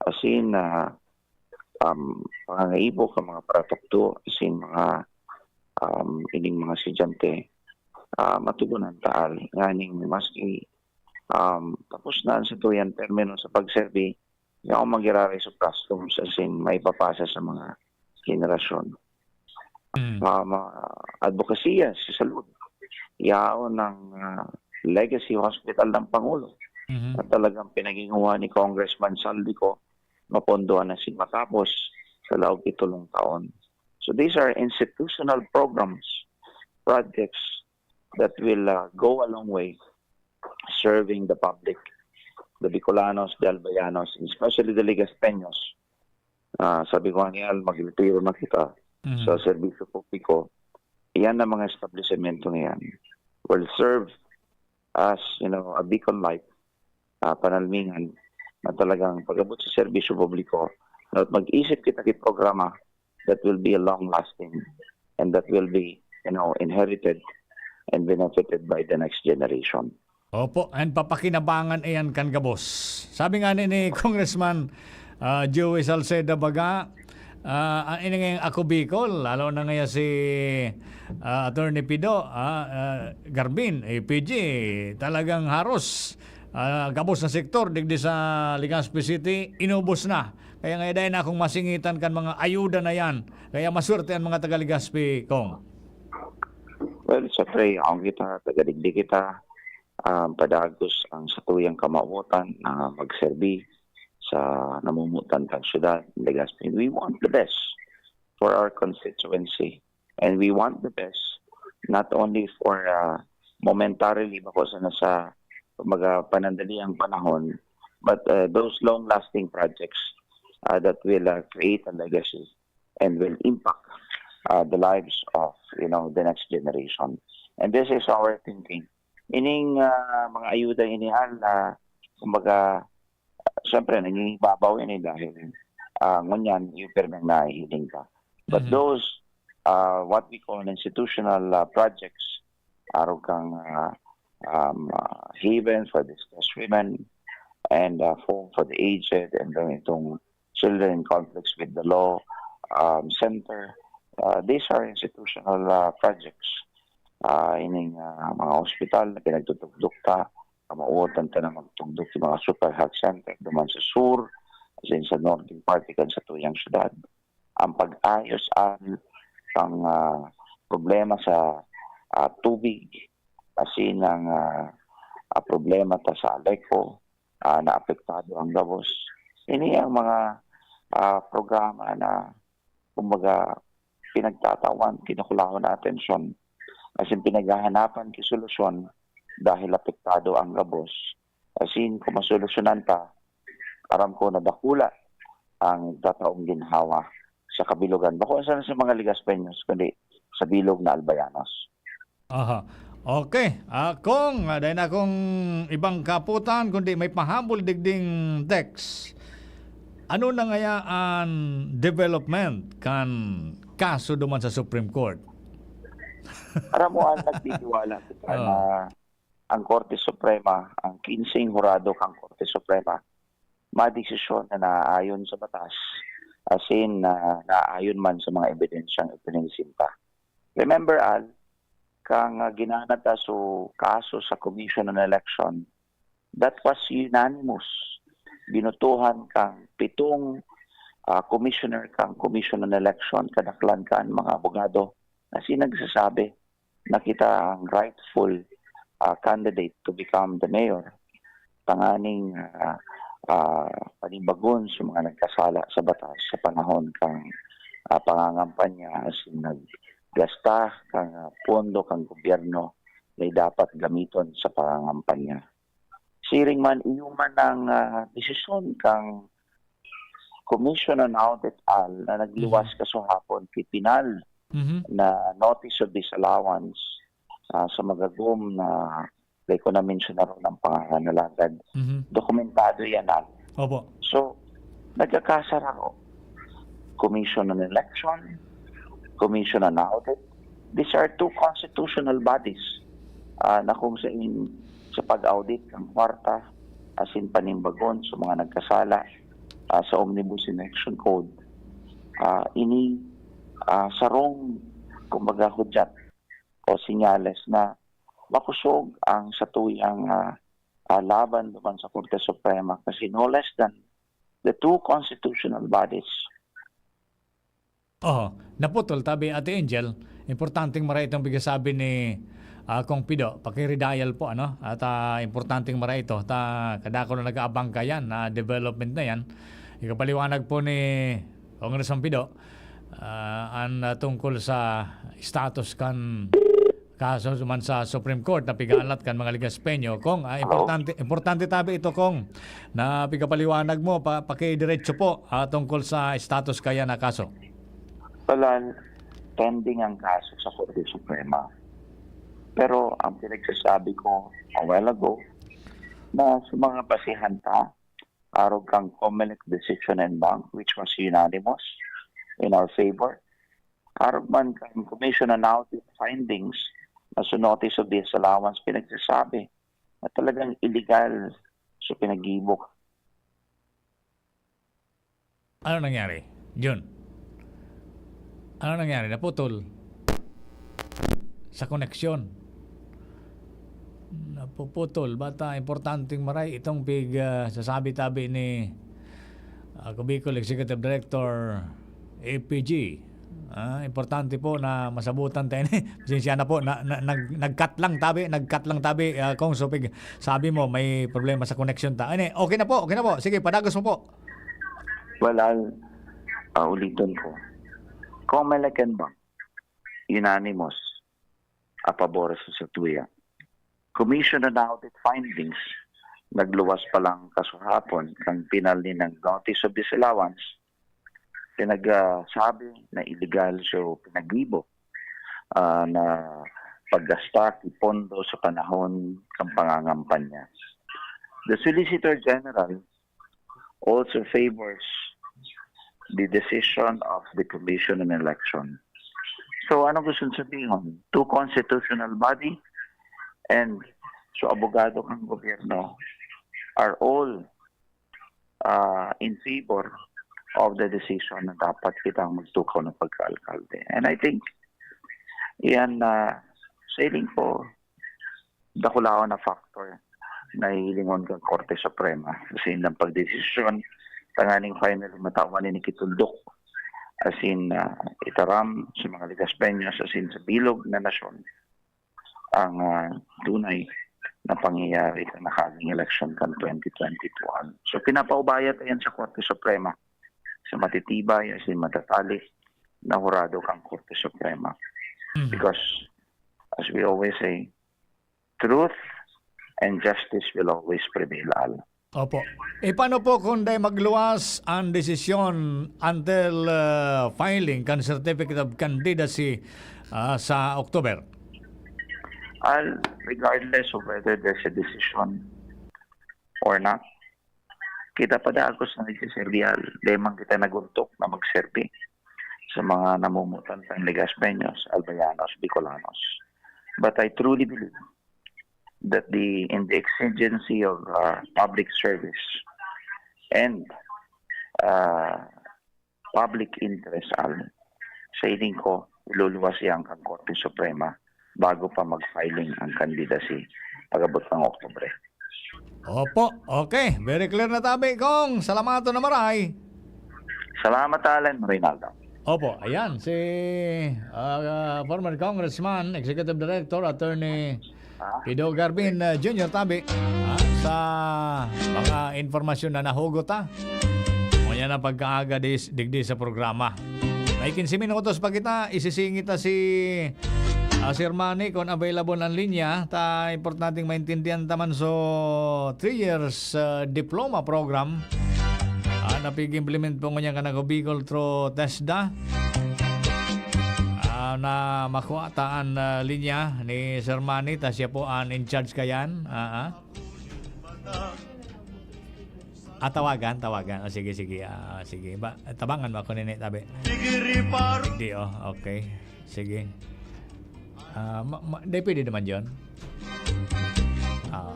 As in, ah, um, pangangaipo kan mga paratukdo, as in, mga, um, ining mga estudyante, ah, matugunan ta, Al, nganing maski, um, tapos na ang satuyan termino sa pagserbi, yaon man giraray sa classrooms, as in, maipapasa sa mga henerasyon. Mm. Ah, mga adbokasya sa salud. Yaon ang, ah, Legacy Hospital ng Pangulo Mhm. na talagang pinaginguha ni Congressman Zaldy Co, mapondohan na sin matapos sa laog ki tolong taon. So these are institutional programs, projects that will, ah, go a long way serving the public, the Bicolanos, the Albayanos, and especially the Legaspeños. Ah, sabi ko nga ni Al, magretiro na kita Mhm. sa serbisyo publiko. Iyan ang mga establisemento na yan will serve as, you know, a beacon light, ah, panalmingan na talagang pag-abot sa serbisyo publiko, na mag-isip kita ki programa that will be long-lasting and that will be, you know, inherited and benefited by the next generation. Opo, and papakinabangan iyan kan gabos. Sabi nga ni, ni Congressman, ah, Joey Salceda baga, ah, ang iningayang Ako Bicol, lalo na ngaya si, ah, Attorney Pido, ah, ah, Garbin, eh, P G, talagang haros, ah, gabos na sektor digdi sa Legazpi City, inubos na. Kaya nga, dai na akong masingitan kan mga ayuda na yan. Kaya maswerte ang mga taga Legazpi, Kong. Well, syempre, yaon kita, taga digdi kita, ah, padagos ang satuyang kamawotan na magserbi sa namumutan kan syudad, Legazpi. We want the best for our constituency. And we want the best, not only for, ah, momentarily, bako sana sa, kumbaga, panandaliang panahon, but, ah, those long-lasting projects, ah, that will, ah, create a legacy and will impact uh, the lives of, you know, the next generation. And this is our thinking. Ining uh, mga ayuda ini, Al, na kumbaga, siyempre, nangingibabaw ini dahil uh, ngunyan, yung pirmeng nahihiling ka. But Mhm. those, uh, what we call institutional uh, projects, arog kang uh, um, uh, haven for displaced women and uh, home for the aged, and then itong children in conflicts with the law um, center. Uh, these are institutional uh, projects. Uh, ining uh, mga hospital na pinagtutugdok ta, kamauotan ta na magtugdok yung mga super health center duman sa sur, as in sa northern part, kan sa tuyang syudad. Ang pag-ayos ang, ang ah, problema sa ah, tubig, as in ang ah, ah, problema ta sa Aleco, ah, na apektado ang gabos. Ini ang mga ah, programa na kumbaga pinagtatawan, kinukulahon na atensyon. As in, pinaghahanapan ki solusyon dahil apektado ang gabos. As in, kung masolusyonan ta, aram ko na dakula ang tataong ginhawa sa kabilugan. Bako sana sa mga Ligaspeños, kundi sa bilog na Albayanos. Aha. Okay. Ah, Kong, ah, dai na akong ibang kaputan, kundi may pahabol digding text. Ano na ngaya an development kan kaso duman sa Supreme Court? Aram mo, ang nagtitiwala kita Oo. na ang Korte Suprema, ang kinseng hurado kang Korte Suprema, madesisyon na naaayon sa batas, as in, na naaayon man sa mga ebidensyang ipinisimpla. Remember, Al, kang ah, ginana ta so kaso sa Commission on Election, that was unanimous. Binutuhan kang pitong ah, commissioner kang Commission on Election, kadaklan kan mga abogado, na sinagsasabi na kita ang rightful ah, candidate to become the mayor. Tanganing ah, ah, panimbagon sa mga nagkasala sa batas sa panahon kang ah, pangangampanya, as in naggasta kang ah, pondo kang gobyerno na dapat gamiton sa pangangampanya. Siring man, iyo man ang ah, desisyon kang Commission on Audit, Al, na nagluwas Mhm. kasuhapon ki Pinal Mhm. na notice of disallowance ah, sa magagom na, dai ko na mensyona ron ang pangalan, alagad Mhm. dokumentado yan, Al. Opo. So, nagkakasarako. Commission on Election, Commission on Audit, these are two constitutional bodies ah, na kung sa in, sa pag-audit kan kwarta, as in panimbagon sa mga nagkasala ah, sa Omnibus Election Code, ah, ini ah, sarong, kumbaga, hudyat o senyales na makusog ang satuyang ah, ah, laban duman sa Korte Suprema, kasi no less than the two constitutional bodies. Oh, naputol tabi, Ate Angel. Importanteng maray itong pigasabi ni ah, Kong Pido. Pakiridial po, ano? At ah, importanteng maray ito. Ta, kadakul na nag-aabang kayan na development na yan. Ikapaliwanag po ni Congressman Pido ah, an ah, tungkol sa status kan kaso man sa Supreme Court na pigalat kan mga Ligaspeño. Kong, ah, Hello? importante, importante tabi ito, Kong, na pigapaliwanag mo, pa, pakidiretso po ah, tungkol sa status kaya na kaso. Wala, pending ang kaso sa Korte Suprema. Pero ang pinagsasabi ko a while ago, na sa mga basihan ta, arog kang Comelec decision en banc, which was unanimous in our favor, arog man kang Commission on Audit findings na sa notice of disallowance, pinagsasabi na talagang illegal sa pinag-iibok. Ano nangyari, Jun? Ano nangyari? Naputol sa koneksyon. Napuputol. Bata, importanteng maray itong pig, ah, sasabi-tabi ni, ah, Cubicol Executive Director, A P G. Ah, importante po na masabutan tayo ni. Pasensya na po, na, na, nag, nag-cut lang tabi, nag-cut lang tabi, ah, Kong Supig. Sabi mo, may problema sa koneksyon ta. Ano, okay na po, okay na po. Sige, padagos mo po. Well, I'll, ah, ulitin ko. Comelec en banc, unanimous, a pabor sa satuya. Commission on Audit findings, nagluwas pa lang kasuhapon kang Pinal nin notice of disallowance, pinagsabi na illegal, so pinaggibo, ah, na paggasta ki pondo sa panahon kan pangangampanya. The Solicitor General also favors the decision of the Commission on Election. So, ano gusto sabihon? Two constitutional body and so abogado kan gobyerno are all, ah, in favor of the decision na dapat kitang magtukaw ng pagka-alkalde. And I think, yan na, sa hiling ko, dakulaon na factor na hihilingon kan Korte Suprema. Kasi indang pagdesisyon, tanganing final, matawan ni nikituldok. Asin, ah, itaram sa mga Legaspeños, asin sa bilog na nasyon, ang, ah, tunay na pangyayari sa nakaaging eleksyon kan twenty twenty-two. So, pinapaubaya ta yan sa Korte Suprema, sa matitibay, asin matatali na hurado kan Korte Suprema. Mhm. Because, as we always say, truth and justice will always prevail, Al. Opo. E, paano po kung dai magluwas ang desisyon until, ah, filing kan Certificate of Candidacy, ah, sa October? Al, regardless of whether there's a decision or not, kita pa dagos na nagsiserbi, Al. Dai man kita nag-untok na magserbi sa mga namumutan tang Legaspeños, Albayanos, Bicolanos. But I truly believe that the, in the exigency of, uh, public service and, uh, public interest, Al, sa hiling ko, iluluwas yan kan Korte Suprema bago pa mag-filing ang candidacy pag-abot ng Oktubre. Opo. Okay. Very clear na tabi, Kong. Salamaton na maray. Salamat, Alan Reynaldo. Opo, ayan, si, ah, former Congressman, Executive Director, Attorney Ah. Pido Garbin, ah, Junior tabi, ah, sa mga impormasyon na nahugot, ah. Ngunyan na pagkaaga dis-, digdi sa programa. May quince minutos pa kita, isisingit ta si, ah, Sir Manny kung available ang linya. Ta importanteng maintindihan ta man so three years, ah, diploma program, ah, na pig-implement po ngunyan kan Ako Bicol through TESDA. Ah, na makua ta an, ah, linya ni Sir Manny, ta siya po an in charge kayan. Ah, ah. Ah, tawagan, tawagan. Ah, sige, sige. Ah, sige. Ba, tabangan mo ako nini, tabi. Sige, oh, okay. Sige. Ah, ma-, ma-, di pwede naman yun. Ah,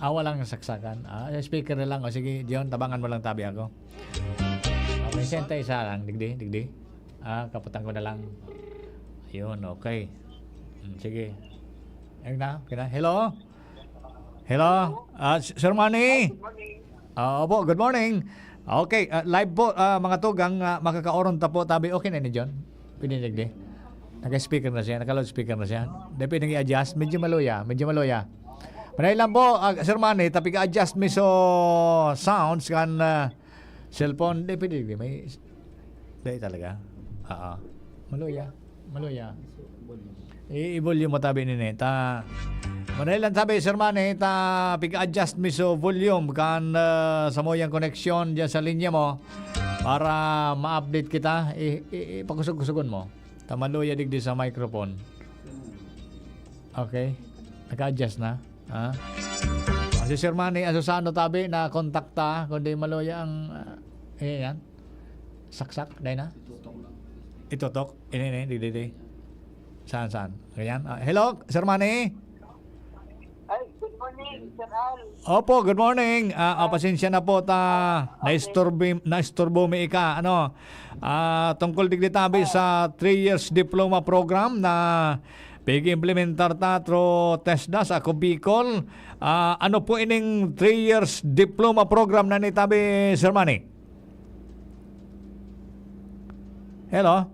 ah, walang saksakan. Ah, speaker na lang. O sige, John, tabangan mo lang tabi ako. Okay, senta isa lang. Digdi, digdi. Ah, kaputan ko na lang. Ayun, okay. Hmm, sige. Ayun na, okay na. Hello? Hello? Ah, S-, Sir Manny? Good morning. Ah, opo, good morning. Okay, ah, live po, ah, mga tugang, ah, makakaoron ta po, tabi. Okay na ni John? Pwede na, digdi. Naka-speaker na siya, naka-loudspeaker na siya. Di pwedeng i-adjust. Medyo maluya, medyo maluya. Manay lang po, ah, Sir Manny, tapig adjust mi so sounds kan, ah, cellphone. Di pwede, di may, di talaga. Oo. Maluya, maluya. I-, i-volume mo tabi nini. Ta, manay lang tabi, Sir Manny, ta pig-adjust mi so volume kan, ah, samuyang koneksyon diyan sa linya mo para ma-update kita. I-, i-, ipakusog-kusogon mo. Ta maluya digdi sa microphone. Okay. Naka-adjust na. Ha? Ah, si Sir Manny Asusano tabi na kontakta, kundi maluya ang, ah, eh, yan. Saksak, dai na? Itutok. Ini, ini, di, di, di. Saan, saan? Ganyan. Ah, hello, Sir Manny? Ay, good morning, Sir Al. Opo, good morning. Ah, ah, pasensya na po ta naisturbi-, naisturbo mi ika. Ano? Ah, tungkol digdi tabi sa three years diploma program na pig-implementar ta through TESDA sa Ako Bicol. Ah, ano po ining three years diploma program na nitabi, Sir Manny? Hello?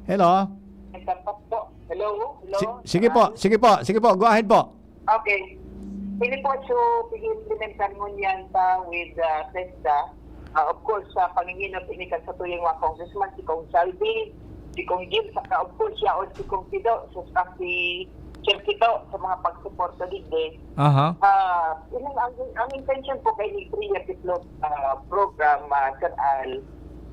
Hello? Nagtampas po. Hello? Hello? Si-, sige po, sige po, sige po. Go ahead po. Okay. Ini po, so, pig-implementar ngunyan ta with, ah, TESDA. Ah, of course, sa panginginot ini kan satuyang mga congressman, si Kong Salvi, si Kong Jim, saka of course, yaon si Kong Pido, so, saka si Sir Pido sa mga pagsuporta digdi. Aha. Ah, ini ang, ang intention po kay ni Priya Pitlot, ah, program, ah, Sir Al,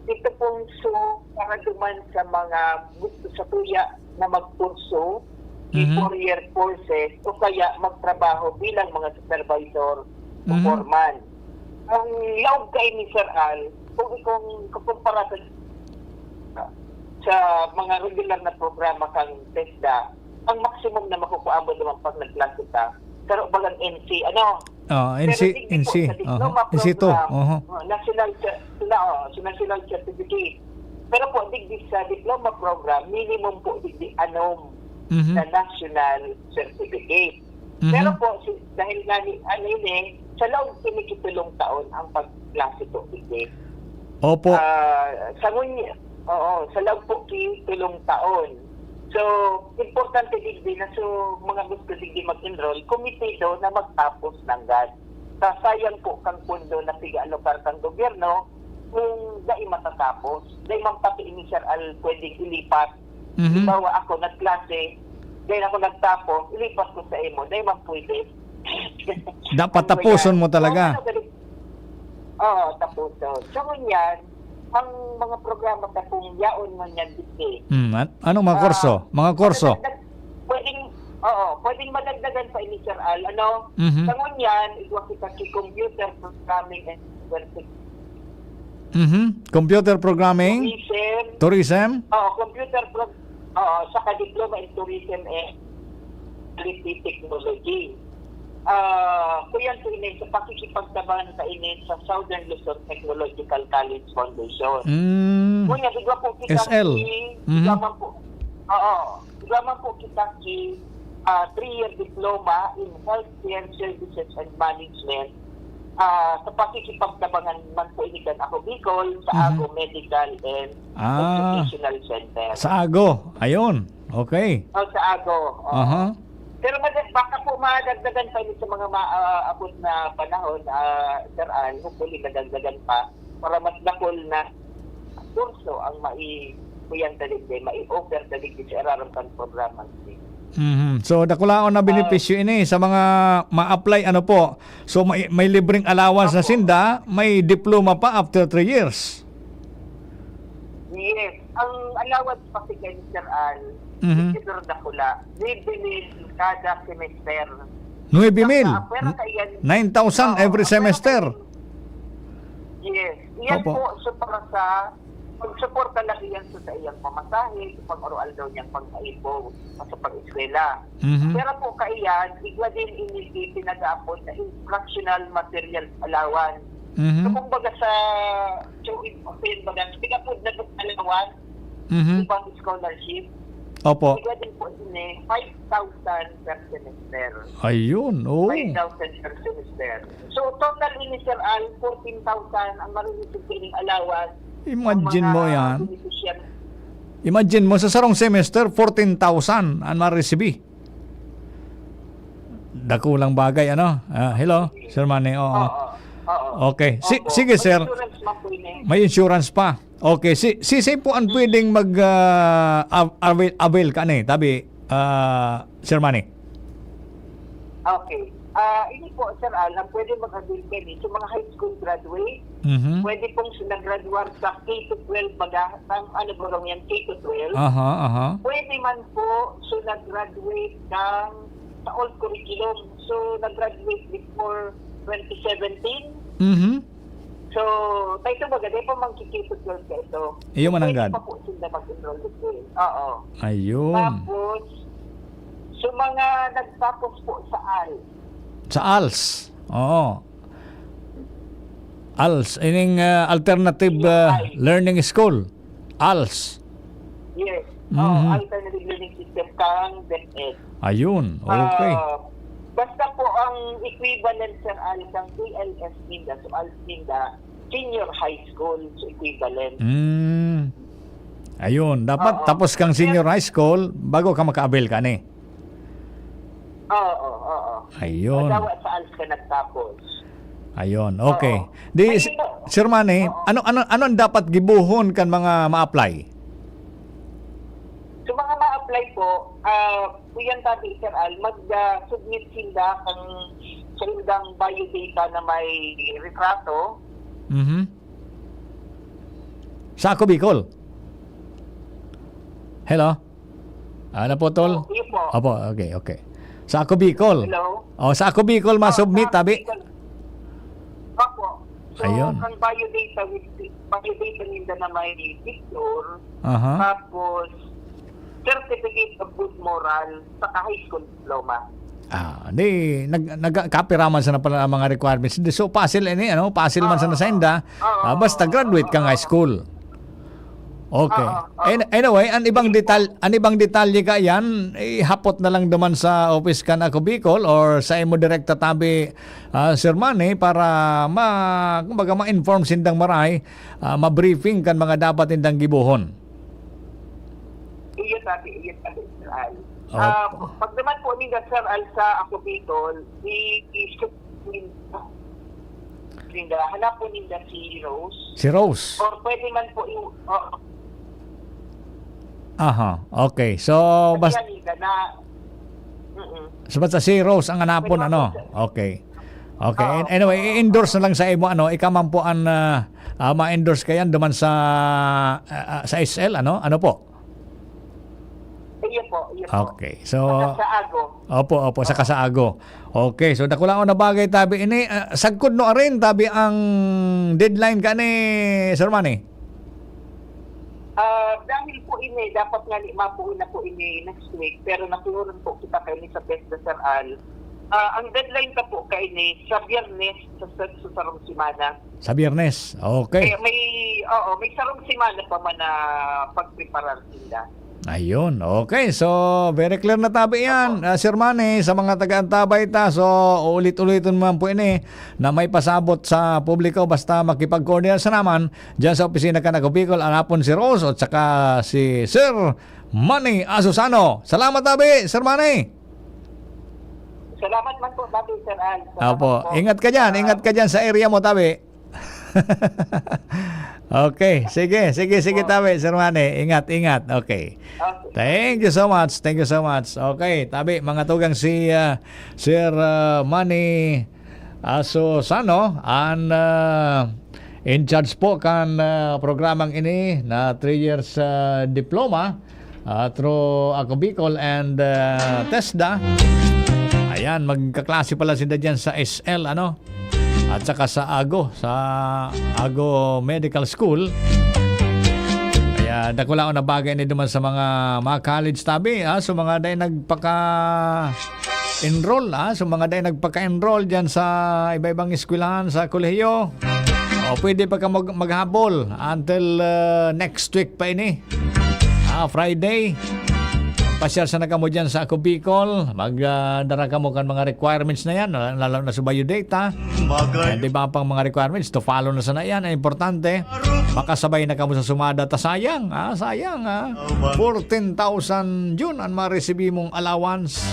Ito pong so, para duman sa mga gusto sa tuya na magkurso, Mhm. four-year courses, o kaya magtrabaho bilang mga supervisor o Mhm. foreman. Ang laog kaini, Sir Al, kung ikong kukumpara sa, sa mga regular na programa kang TESDA, ang maximum na makukuha mo naman pag nagklase ka, pero bagang N C, ano? Ah, Pero N C, digdi po N C, sa aha, diploma N C two, program, aha. oh, national cer-, na, oh, sa national certificate. Pero po, digdi sa diploma program, minimum po digdi anom Mhm. na national certificate. Mhm. Pero po, si, dahil nga ni, ano yun eh, sa laog kini ki tulong taon ang pagklase po digdi. Opo. Ah, sa ngunyan, oo, sa laog po ki tulong taon. So, importante digdi na so, mga gusto digdi mag-enroll, komitido na magtapos nanggad. Sa sayang po kang pondo na piga-alokar kang gobyerno, kung dai matatapos, dai man pati ini, Sir Al, pwedeng ilipat. Mhm. Halimbawa, ako nagklase, dai ako nagtapos, ilipat ko sa imo, dai man pwede. Dapat Ano ba tapuson yan? mo talaga. Oo, ano, ganun. Oo, tapuson. So, ngunyan, ang mga programa ta kung yaon ngunyan, digdi. Hmm, an-, anong mga Ah, kurso? Mga kurso? madagdag-, pwedeng, oo, pwedeng madagdagan pa ini, Sir Al. Ano, Mhm. sa ngunyan, igwa kita ki computer programming and cyber Mhm. Computer programming? Tourism. Tourism? Oo, computer pro-, oo, saka diploma in tourism and quality technology. Ah, kuyan po ini sa pakikipagtabangan kaini sa Southern Luzon Technological College Foundation. Mm. Kunya, igwa po kita S L. ki-, Mhm. igwa man po, oo, igwa man po kita ki, ah, three-year diploma in healthcare services and management. Ah, sa pakikipagtabangan man po ini kan Ako Bicol, sa Mhm. Ago Medical and Ah. Educational Center. Sa Ago, ayun. Okay. Oh, sa Ago, oo. Aha. Pero mag-, baka po madagdagan pa ini sa mga ma-, ah, abot na panahon, ah, Sir Al, hopefully madagdagan pa para mas dakul na kurso ang mai-, kuyan ta digdi, mai-offer ta digdi sa irarom kan programa. Mhm. So, dakulaon na Ah. benepisyo ini sa mga ma-apply, ano po? So, may, may libreng allowance na Opo. sinda, may diploma pa after three years. Yes. Ang allowance pa si Sir Al, Mhm. hindi pero dakula. Nuebe mil kada semester. Nuebe mil? Saka, pwera N-, ka iyan. nine thousand Oo, every pwera ka semester? iyan. Yes. Iyan Opo. po, so para sa pagsuporta lang iyan sa, sa iyang pamasahe, sa pang-aroaldaw niyang pagkaipo, o sa pag-eskwela. Mhm. Pero po kaiyan, igwa din ini pinag-aapod na instructional materials allowance. Mhm. So, kumbaga sa, so, in, pinag-aapod na allowance, Mhm. ibang scholarship. Opo. Igwa din po ini, five thousand per semester. Ayun, oo. Five thousand per semester. So, total ini, Sir Al, fourteen thousand ang marireceive ining allowance. Imagine Ang mga mo yan. beneficiary. Imagine mo, sa sarong semester, fourteen thousand ang ma-receive. Dakulang bagay, ano? Ah, hello, Sir Manny, oo. Oo. Oo. Okay. Si-, Opo. sige, May sir. insurance man po ini. May insurance pa. Okay. Si, si, si po ang pwedeng mag, ah, av-, avail, avail ka ni, tabi, ah, Sir Manny? Okay. Ah, ini po, Sir Al, ang pwede mag-avail kani, so mga high school graduate, Mhm. pwede pong sila graduar sa K to twelve, baga, ang ano ba raw yan, K to twelve? Aha, aha. Pwede man po, so nag-graduate kang sa old curriculum. So, nag-graduate before twenty seventeen. Mhm. So, tayo baga, di pa magkikipot ka ito. Iyo, mananggad. Pwede pa po sila mag-enroll dito. Oo. Ayun. Tapos, so mga nagtapos po sa al. Sa als. Oo. als, ining, ah, Alternative, Yung ah, als. Learning School. als. Yes. Oo, Mhm. Alternative Learning System kang DepEd. Ayun, okay. Ah, basta po ang equivalent, Sir Al, kang A L S ninda, so als ninda, senior high school, so equivalent. Mm. Ayun, dapat Oo. tapos kang senior Pero high school bago ka maka-avail kani. Oo, oo. Ayun. Dawa sa als ka nagtapos. Ayun, okay. Oo. Di, Ay, s-, oo. Sir Manny, Oo. ano, ano, ano ang dapat gibohon kan mga ma-apply? Sa mga ma-apply po, ah, kuyan tabi, Sir Al, mag, ah, submit sinda kang, sa indang biodata na may retrato. Mhm. Sa Ako Bicol. Hello? Ah, naputol? Opo, yun po. Opo, okay, okay. Sa Ako Bicol. Hello? Oh, sa Ako Bicol, Oh, masubmit, sa tabi? Ako Bicol. Opo. So, Ayun. ang biodata with, biodata ninda na may picture, Aha. tapos certificate of good moral, saka high school diploma. Ah, di, nag-, nagkapira man sana pala ang mga requirements. Di, so, pasil ini, ano? Pasil man sana Oo. sa inda. Oo. Ah, basta graduate ka ng high school. Okay. Oo, oo. An-, anyway, an ibang Sige po. detal-, an ibang detalye ka yan, ihapot na lang duman sa office kan Ako Bicol or sa imo direkta tabi, ah, Sir Manny, para ma-, kumbaga, ma-inform sindang maray, ah, ma-briefing kan mga dapat nindang gibohon. Iyo sabi, iyo sabi, Sir Al. Opo. Ah, pag naman po ninda, Sir Al, sa Ako Bicol, i-, i-, ninda, hanapon ninda si Rose. Si Rose. Or pwede man po yung, oo. Aha, okay. So, Kasi bas- yan, ninda na, mm-mm. So, basta si Rose ang hanapon, Pwede man ano? po, sir. Okay. Okay. Oo. An-, anyway, i-endorse na lang sa imo, ano? Ika man po ang, ah, ah, ma-endorse ka yan duman sa, ah, ah, sa S L, ano? Ano po? Iyo po, iyo po. Okay. So, Saka sa Ago. Opo, opo, saka Oo. sa Ago. Okay, so dakulaon na bagay tabi ini, ah, sagkod no arin tabi ang deadline ka ni Sir Manny? Ah, dahil po ini, dapat nga ni mabuo na po ini next week, pero nakiuron po kita kay ni sa Pesda, Sir Al. Ah, ang deadline ka po kay ni sa Biyernes sa, sa, sa sarong semana. Sa Biyernes. Okay. Kaya may, oo, may sarong semana pa man na pagpreparar sila. Ayun. Okay. So, very clear na tabi yan, Opo. ah, Sir Manny, sa mga taga-antabay ta. So, ulit-ulitin man po ini na may pasabot sa publiko. Basta makipag-coordinate sa naman dyan sa opisina kan Ako Bicol, anapon si Rose at saka si Sir Manny Asusano. Salamat tabi, Sir Manny. Salamat man po, tabi, Sir Al. Salamat Opo. po. Ingat ka dyan. Ah. Ingat ka dyan sa area mo, tabi. Okay. Sige, sige, sige, Opo. tabi, Sir Manny. Ingat, ingat. Okay. Okay. Thank you so much. Thank you so much. Okay, tabi, mga tugang si, ah, Sir, ah, Manny Asusano, an, ah, in charge po kan, ah, programang ini na three years, ah, diploma, ah, through Ako Bicol and, ah, TESDA. Ayan, magkaklase pala sila dyan sa S L, ano? At saka sa Ago, sa Ago Medical School. Kaya dakulaon na bagay ni duman sa mga, mga college tabi, ah, so mga dai nagpaka-enroll, ah, so mga dai nagpaka-enroll dyan sa iba-ibang eskwelahan, sa kolehiyo. O, pwede pa ka mag-, maghabol until, ah, next week pa ini. Ah, Friday. Pasyal sana kamo dyan sa Ako Bicol. Mag, ah, dara kamo kan mga requirements na yan, lalo na sa biodata. And iba pang mga requirements to follow na sana yan. Ang importante, makasabay na kamo sa sumada. Ta sayang, ah, sayang, ah. Fourteen thousand yun ang maresibi mong allowance.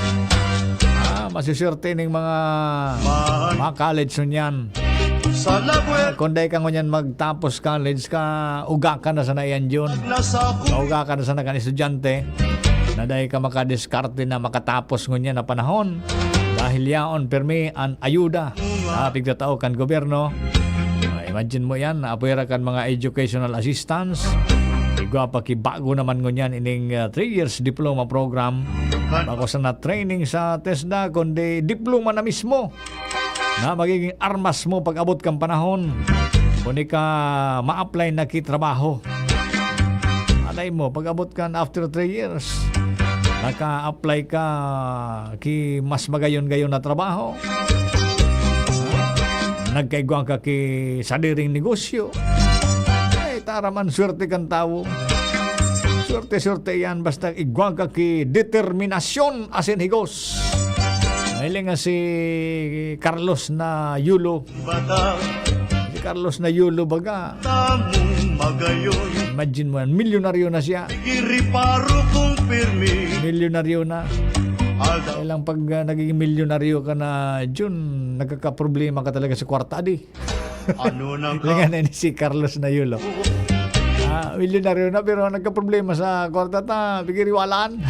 Ah, masiswerte ning mga, mga college ngunyan. Ah, kung dai ka ngunyan magtapos college ka, uga ka na sana yan, Jun. Mauga ka na sana kan estudyante na dai ka makadiskarte na makatapos ngunyan na panahon. Dahil yaon, pirmi an ayuda. Ah, pigtatao kan gobyerno. Ah, imagine mo yan, apwera kan mga educational assistance. Igwa pa ki bago naman ngunyan ining, ah, three years diploma program. Bako sana training sa TESDA, kundi diploma na mismo na magiging armas mo pag-abot kan panahon. Kung di ka ma-apply na ki trabaho. Alay mo, pag-abot kan after three years, naka-apply ka ki mas magayon-gayon na trabaho. Nagkaigwa ka ki sadiring negosyo. Ay, taraman, swerte kan tawo. Swerte-swerte yan, basta igwa ka ki determinasyon asin higos. Mahiling nga si Carlos na Yulo. Si Carlos na Yulo baga. Imagine mo yan, milyonaryo na siya. Milyonaryo na. Kaya lang pag, ah, nagiging milyonaryo ka na, Jun, nagkakaproblema ka talaga sa kwarta, di? Ano nang Lingan na ni si Carlos na Yulo. Ah, milyonaryo na, pero nagkaproblema sa kwarta ta, pigiriwalaan.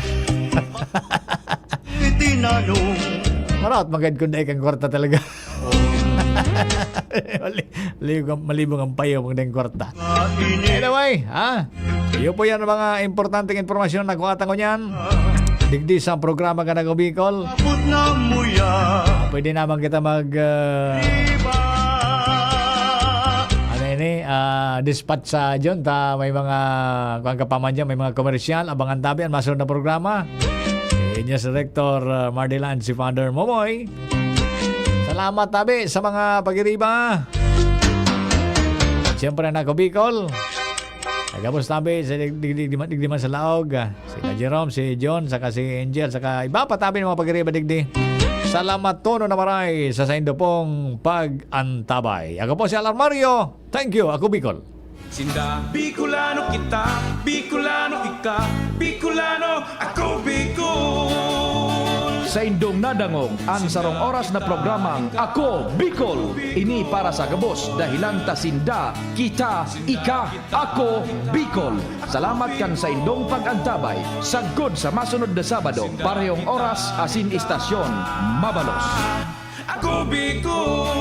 Itinanong. Maraot magad kung dai kang kwarta talaga. Mali-, malibog ang, malibog ang payo mong ding kwarta. Anyway, ha? Iyo po yan ang mga importanteng impormasyon na kuha tango niyan. Digdi sa programa ka Ako Bicol. Abot na muya. Pwede naman kita mag, ah, Iba. Ano ini? Ah, dispatch sa John. Ta, may mga, kung ka pa man dyan, may mga komersyal. Abangan tabi ang masunod na programa. Si News Director, ah, Mardelan, si Father Momoy. Salamat tabi sa mga pag-iriba. At siyempre, Ako Bicol. Nagabos tabi sa dig-, dig-, dig-, digdi man sa laog, ah, si Ka Jerome, si John, saka si Angel, saka iba pa tabi ng mga pag-iriba digdi. Salamat tono na maray sa saindo pong pag-antabay. Ako po si Alar Mario. Thank you, Ako Bicol. Sinda, Bicolano kita, Bicolano ika, Bicolano, ako Bicol. Saindong nadangog ang sarong oras na programang Ako Bicol. Ini para sa gabos, dahilan ta sinda, kita, ika, ako, Bicol. Salamat kan saindong pag-antabay. Sagkod sa masunod na Sabado, parehong oras asin istasyon. Mabalos. Ako Bicol.